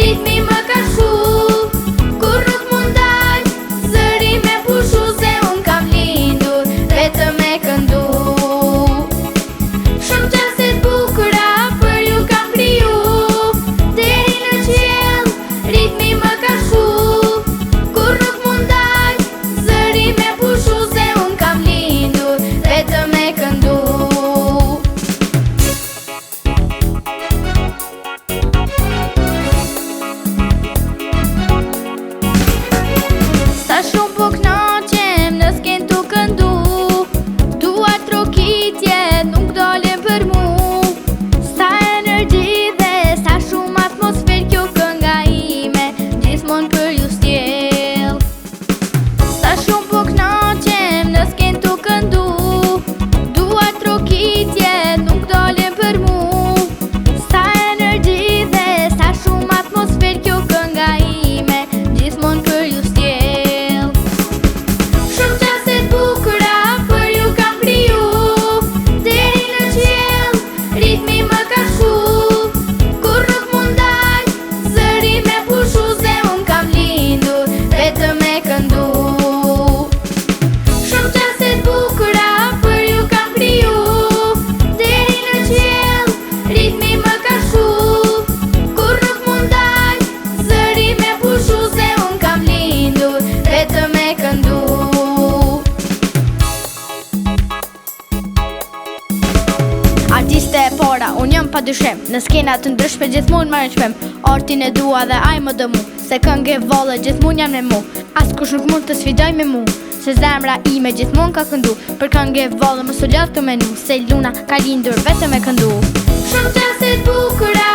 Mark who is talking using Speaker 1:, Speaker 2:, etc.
Speaker 1: ritmi më ka lshu. Kur nuk mu ndal, zëri me pushu se unë kam lindur vetëm me këndu. Shumë çaste t'bukura për ju kam kriju. Deri në qiell, ritmi më ka lshu. Kur nuk mu ndal, zëri me pushu se unë kam lindur vetëm me këndu. Sa shumë po knaqem në sken tu këndu. Duartrokitje nuk dalin për mu. Sa energji dhe sa shumë atmosfer kjo kënga ime gjithmonë për ju sjell. Sa shumë po knaqem në sken tu këndu. Duartrokitje nuk dalin për mu. Sa energji dhe sa shumë atmosfer kjo kënga ime gjithmonë për ju sjell. Shumë çaste t'bukura për ju kam kriju. Deri në qiell, ritmi më ka lshu. Kur nuk mu ndal, zëri me pushu se unë kam lindur vetëm me këndu. Shumë çaste t'bukura për ju kam kriju. Deri në qiell, ritmi më ka lshu. Kur nuk mu ndal, zëri me pushu se unë kam lindur vetëm me këndu.
Speaker 2: Artiste e para, unë jam pa dyshim. Në skena të ndryshme gjithmonë marr çmim. Artin e dua dhe ai më do mu. Se këngë e valle gjithmonë jam në mu. Askush nuk mund të sfidoj me mu. Se zemra ime gjithmonë ka këndu. Për këngë e valle mos u lodh tu menu. Se Luna ka lindur vetëm me këndu.
Speaker 1: Shumë çaste t'bukura.